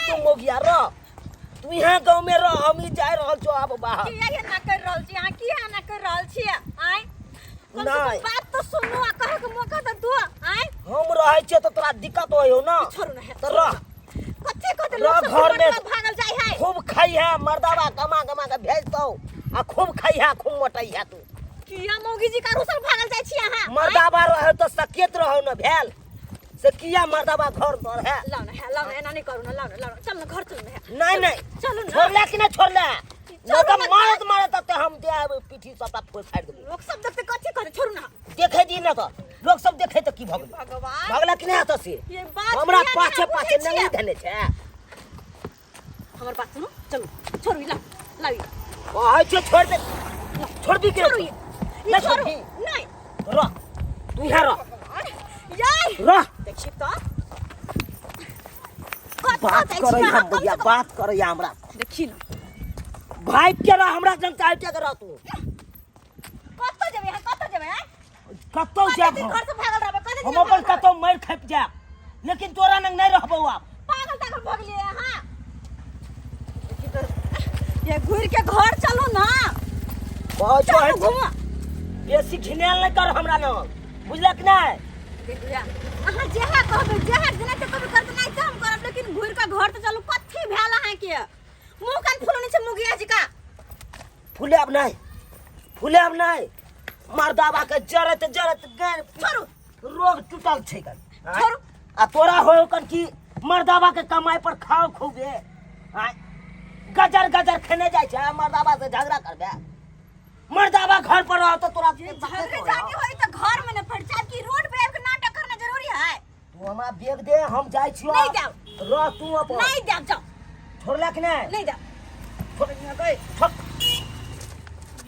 तू मोगिया रह, तू यहाँ गाँव में रह, हम ही जा रहल छो आब बाहर। किया एना कर रहल छी अहाँ? किया एना कर रहल छी? आँय, कम से कम नहि। बात तो सुनू आ कहे के मौका तो दो। आँय, हम रहै छियै तऽ तोरा दिक्कत होइ हो ना? छोड़ू ना है। तऽ रह। कथी कहते? रह लोग सब घर में। भागल जाय है। खूब खैहे, मर्दाबा कमा कमा के भेजतौ आ खूब खैहे, खूब मोटैहे तू। किया मौगी जी का रुसल भागल जाय छी अहाँ? मर्दाबा रहे तऽ सकेत रहो न भेल से। किया मर्दाबा घर पर है? लाओ ना है, लाओ ना, एना नहीं करू ना, लाओ ना, लाओ ना, चल ना घर, चल ना है। नहीं नहीं। चलू ना। छोड़ले कि नहीं छोड़ले? चलू नहीं तऽ ना। मारत मारत तब हम दे आब पीठी सबटा फोड़ फाड़ि देबो। लोग सब देखते कथी कहते? छोड़ू ना। देखे दी ना तऽ लोग सब देखे तऽ की भऽ गेलै? भगवान, भगला कि नहीं आता से? ये बात हमरा किया पाछे नहि पाछे बुझै नंगी छियै? धने छै। हमर बात सुनू, चलू, छोड़ू, ई लाओ, लाओ ई। कहै छै छोड़ दे, छोड़ दी के छोड़ू ई। ई नहीं। छोड़ू। छोड़बी? नहीं। रह तू यहाँ, रह। भगवान, यार रह। देखी तो कतऽ बात जाइ छी करै अहाँ? हम कम भैया से कम बात करै हमरा। देखी ना। भाई के रह, हमरा संग चाहे के रह तू। कतऽ जेबै अहाँ? कतऽ जेबै आँय? कतौ कते जाब दिन हम। घर से भागल रहबै? कते दिन हम अपन भागल रहबै? कतौ मरि खपि जायब, लेकिन तोरा नंग नहीं रहबौ आब। पागल तागल भऽ गेलियै अहाँ? देखी तऽ, ये घुरि के घर चलू ना। कहै छौ चलू। हट। घुमू। बेसी घिनायल नहीं कर हमरा नंग, बुझलक नहीं? देखिए, अहाँ जेहा कहबै, जेहा जेना ते कहबै करते नहीं तऽ हम करब, लेकिन घुरि के घर तऽ चलू। कथी भेल अहाँके? मुँह कान फुलौने छै मुगिया जी का। फुलायब नहीं, फुलायब नहीं। मर्दाबा के जरत जरत गैर छोड़ू। रोग टूटल छै गन। छोड़ू। आ तोरा हो कन की मर्दाबा के कमाई पर खाओ खूबे। आँय, गजर गजर खेने जाइ छै आ मर्दाबा से झगड़ा करबे? मर्दाबा घर पर रह तऽ तोरा झगड़े झाटी होई तऽ घर में न फट जाए कि रोड पे आबि के नाटक करना जरूरी है? तू हमरा बेग दे, हम जाइ छियो। नहीं जाओ। रह तू अपन। नहीं जाओ, जाओ। छोड़लक नहीं? नहीं जाओ। छोड़ गई, छोड़।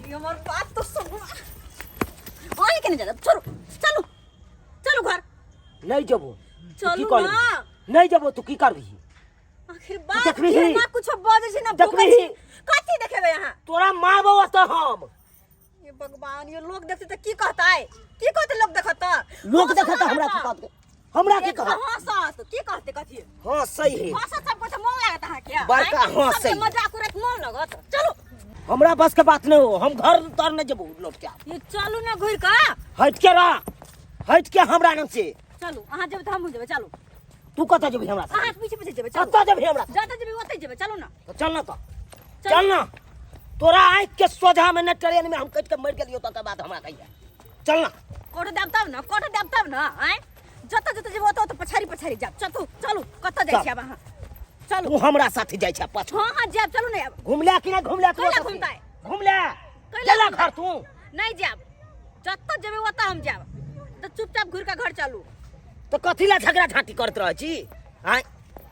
ये हमर बात तो सुनू। वहीं के नहीं जाओ, छोड़ू, चलू, चलू घर। नहीं जेबो। तू की चलू करबही? ना। नहीं जेबो, तू की करबही? आखिर बात देखबिही? की ना कुछ बजै छै ना भूकै देखबिही? छी। कथी देखेबै अहाँ? तोरा मारबो तऽ हम। ये भगवान, ये लोग देखते तऽ की कहतै? की कहतै लोग देखत तऽ? लोग देखत तऽ हमरा की कहत? हमरा की कहत? हंसत। की कहतै कथी? हाँ, सही है। हंसत सब कुछ। मोन लागत अहाँके? बड़का आँय? हंसै। सबके मजाक उड़ैत मोन लागत? चलू। हमरा बस के बात नहीं हो, हम घर तर नहीं जेबो लौट के आब। ये चलू ना घुरि कऽ। हट के रह, हट के हमरा नाम से। चलू, अहाँ जेबै तऽ हमहूँ जेबै, चलू। तू कतऽ जेबही हमरा साथे? अहाँ पीछे पीछे जेबै, चलू। कतऽ जेबही हमरा साथे? जतऽ जेबै ओतै जेबै, चलू ना। तऽ चल ना, तऽ चल ना। तोरा आँखि के सोझा में न ट्रेन में हम कटि के मरि गेलियो, तकर बाद हमरा कहिया। चल ना। कोट देब तब ना, कोट देब तब ना। आँय, जतऽ जतऽ जेबै ओतऽ ओतऽ पछाड़ी पछाड़ी जायब। चलू, चलू। कतऽ जाइ चल। छी आब अहाँ? चलू। तू हमरा साथे जाइ छै पाछू। हाँ हाँ, जायब, चलू ने आब। घुमले कि नहि घुमले तू? कैला ओतऽ से? घुमतै? घुमले। कैला चला घुमतै? घर तू। नहीं जायब। जतऽ जेबै ओतऽ हम जायब, तऽ चुपचाप घुरि कऽ घर चलू। तऽ कथी ला झगड़ा झाँटी करैत रहै छी? आँय,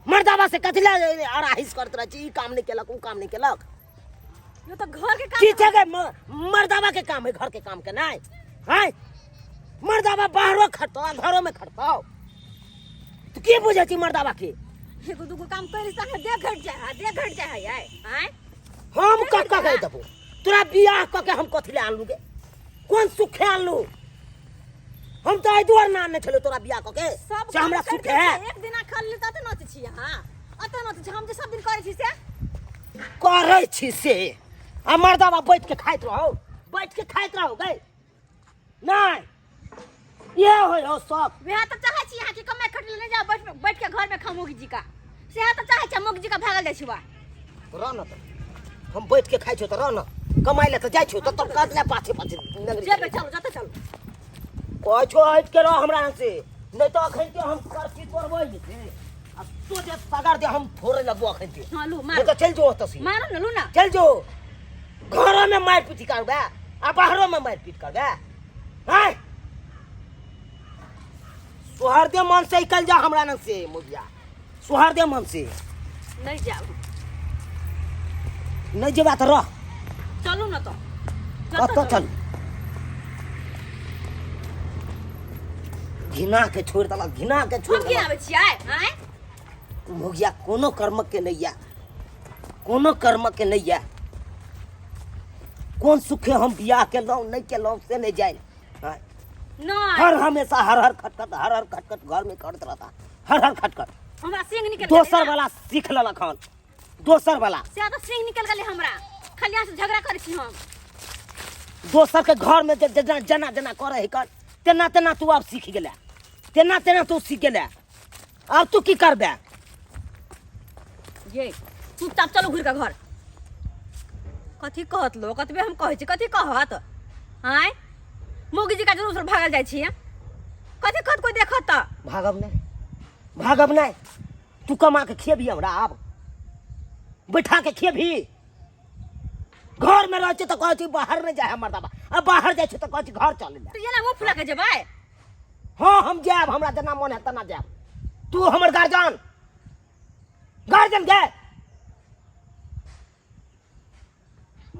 मर्दाबा से कथी ला अराहिस करैत रहै छी, ई काम नहि केलक, ओ काम नहि केलक? यो तऽ घर के काम की छै गे? मर्दाबा के काम है घर के काम के नहि? आँय, मर्दाबा बाहरो खटतौ आ घरो में खटतौ। तू की बुझै छी मर्दाबा के? एगो दूगो काम करि सके देह घट जाय है, देह घट जाय है। आँय आँय, हम कह कह के देबो तोरा। बियाह कऽ के हम कथी ले आनलू गे? कोन सुखे आनलू? हम तऽ एहि दुआरे ना आनने छलियौ तोरा बियाह कऽ के सब से हमरा काम सुख करिते है। छै, एक दिना खाली तते नच छी अहाँ, अते नच छी। हम जे सब दिन करै छी से करै छी से आ मर्दाबा बैठ के खाइत रहो, बैठ के खाइत रहो गई नहीं, ये होय हो सब। वएह तऽ चाहै छी अहाँ कि कमाइ खटै लए नहि जाउ, बैठ बैठ के घर में खाउ मोगी जी का। सएह तऽ चाहै छी, मोगी जी का भागल जाइ छी बा। रह न तऽ, हम बैठ के खाइ छियौ तऽ रह न। कमाइ लए तऽ जाइ छियौ तऽ तब कत लए पाछे पाछे नगरी? जेबै, चलू, जतऽ चलू। कहै छौ हटि के रह हमरा से, नहि तऽ अखन के हम करची तोड़बै जे से आ सोझे पगार दे हम फोड़े लगबो अखन के। हाँ, लू। नहि मारू। तऽ चलि जो ओतऽ से। मारू ने, लू ना। चलि जो। घरो में मारि पीट करबै आ बाहरो में मारि पीट करबै? आँय, सोहर दे मन से निकल जा हमरा नंग से मुगिया, सोहर दे मन से। नहीं जाब। नहीं जेबा तऽ रह। चलू ना तो। कतऽ चलू? घिना के छोड़ि देलक, घिना के छोड़ि हम की देलक। आबै छियै? आँय, मुगिया कोनो कर्म के नहीं या, कोनो कर्म के नहीं या। कोन सुखे हम बियाह केलहुँ नहि केलहुँ से नहि जानि। आँय, नहीं हर हमेशा हर हर खटखट, हर हर खटखट घर में करत रहता, हर हर खटखट। हमरा सिंह निकल गेलै दोसर ने। वाला सीख लेलक हन दोसर वाला से तऽ सिंह निकल गेलै हमरा खाली अहाँ से झगड़ा करै छी हम दोसर के घर में जे जेना जेना जेना करे है कर तेना तेना तू आब सीख गेला तेना तेना तू सीख गेला आब तू की करबे ये चुपचाप चलू घुरि कऽ घर कथी कहत लोक कतबे हम कहै छी कथी कहत आँय मौगी जी का जरूर से भागल जाइ छियै कथी कहत कोइ देखत तऽ भागब नहीं भागब नहीं तू कमा के खेबही हमरा आब बैठा के खेबही घर में रहै छै तऽ कहै छै बाहर नहि जाय मर्दाबा आ बाहर जाइ छै तऽ कहै छै घर चल ले तऽ एना मुँह फुला के जेबै हँ हम जायब हमरा जेना मन है तेना जायब तू हमर गार्जियन गार्जियन गे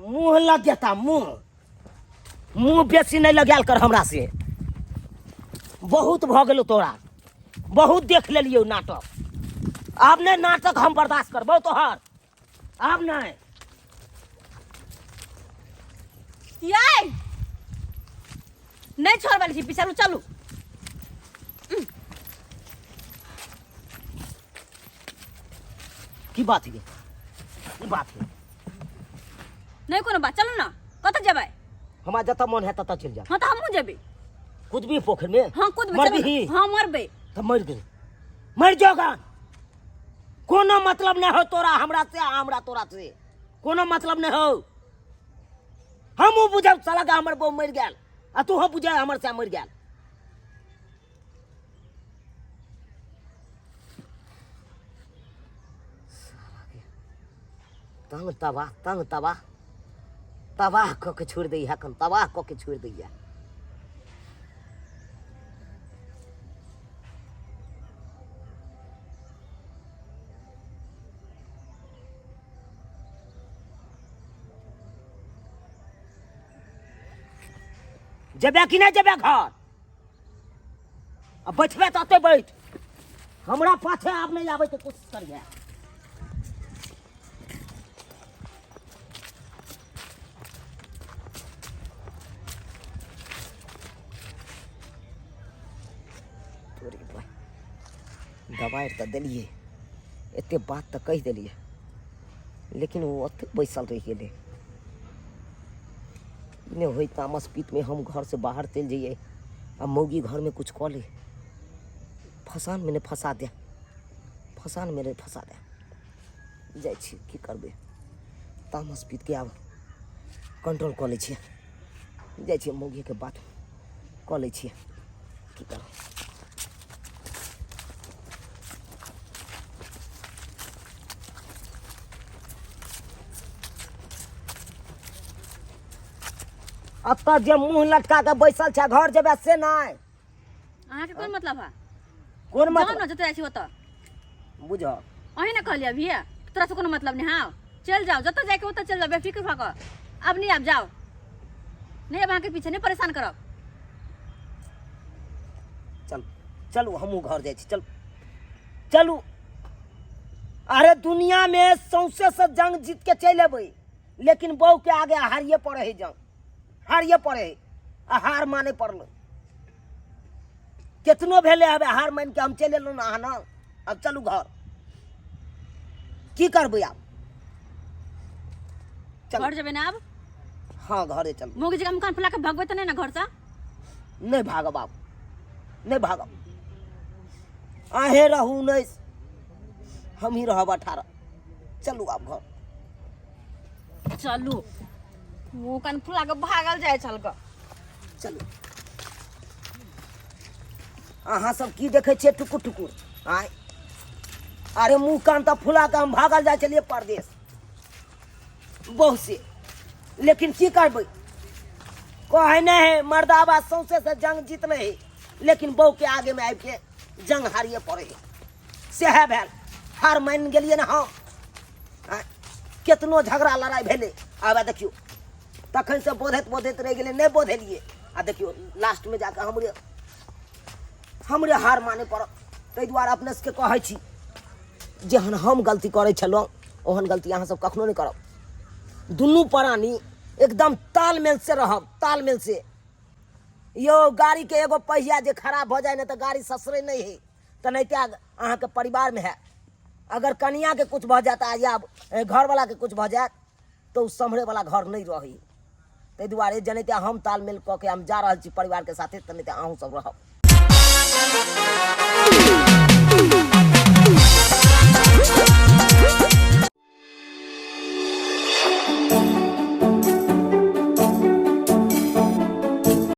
मुँह लग जेता मुँह मुँह बेसी नहि लगायल कर हमरा से बहुत भऽ गेलौ तोरा बहुत देख लेलियौ नाटक आब नहि नाटक हम बर्दाश्त करबौ तोहर आब नहि यै नहि छोड़बै छी पीछा चलू की बात है की बात है नहि कोनो बात चलू ने कतऽ जेबै हमरा जतऽ मन है ततऽ चलि जा हँ तऽ हमहूँ जेबै कुदबी पोखरि में हँ कुदबै मरबी चलू ही ने। हँ मरबै तऽ मरि गेल मरि जो गन कोनो मतलब नहि हो तोरा हमरा से आ हमरा तोरा से कोनो मतलब नहि हो हमहूँ बुझब साला के हमर बहू मरि गेल आ तूहो बुझे हमर से मरि गेल तंग तबाह तंग तबाह तबाह कऽ के छोड़ि दैया कन तबाह कऽ के छोड़ि दैया जेबे कि नहि जेबे घर आ बैठबे तऽ ओतै बैठ हमरा पाछे आब नहि आबैके कोशिश करिहे तोरी भाइ दबारि तऽ देलियै एते बात तऽ कहि देलियै लेकिन ओ ओतहि बैसल रहि गेलै ई नहि होइ तामस पीतमे हम घरसँ बाहर चलि जइयै आ मौगी घरमे किछु कऽ लै फसानमे नहि फँसा दे फसानमे नहि फँसा दे जाइ छी की करबै तामस पीतके आब कंट्रोल कऽ लै छियै जाइ छियै मौगीके बात कऽ लै छियै की करबै एतऽ जे मुँह लटका के बैसल छै घर जेबै से नहि अहाँके कोन मतलब है कोन जाउ मतलब ने जतऽ जाइ छी ओतऽ बुझ अहीं ने कहलियै अभी तोरा से कोनो मतलब नहि हाँ चलि जाउ जतऽ जाइके ओतऽ चलि जाउ बेफिक्र भऽ कऽ आब नहि आब जाउ नहि आब अहाँके पीछे नहि परेशान करब चल चलू हमहूँ घर जाइ छी चलू चलू अरे दुनिया में सौंसे से जंग जीत के चलि अबै लेकिन बहू के आगे हारिए पड़े है जंग हारिए पड़े है आ हार माने पड़लै केतनो भेलै आब हार मानि के हम चलि एलहुँ ने अहाँ ने आब चलू घर की करबै आब चलू घर जेबै ने आब हँ घरे चलू मोगी जी का मुकान फुला के भगबै तऽ नहि ने घरसँ नहि भागब आब नहि भागब अहें रहू 19 हम ही रहब 18 चलू आब घर चलू मुँह कान फुला के भागल जाइ छल ग चलू अहाँ सब की देखै छियै टुकुर टुकुर आँय अरे मुँह कान तऽ फुला कऽ हम भागल जाइ छलियै परदेश बहुत से लेकिन की करबै कहै नहि है मर्दाबा सौंसे से जंग जीत लै है लेकिन बहू के आगे में आबि के जंग हारिए पड़े है सएह भेल हार मानि गेलियै ने हम आँय, केतनो झगड़ा लड़ाइ भेलै आब देखियौ तखन से बोधैत बोधैत रहि गेलै नहि बोधेलियै आ देखियौ लास्टमे जाकऽ हमरे हमरे हार माने पड़त ताहि दुआरे अपने सबके कहै छी जेहन हम गलती करै छलहुँ ओहन गलती अहाँ सब कखनो नहि करब दुनू प्राणी एकदम तालमेल से रहब तालमेल से यौ गाड़ीके एगो पहिया जे खराब भऽ जाय ने तऽ गाड़ी ससरै नहि है तेनाहिते अहाँके परिवारमे हैत। अगर कनियाके किछु भऽ जायत आ या घरवलाके किछु भऽ जायत तऽ ओ सम्हरैवला घर नहि रहै। ताहि दुआरे जेनाहिते हम तालमेल कऽ के हम जा रहल छी परिवारके साथे, तेनाहिते अहूँ सब रहब।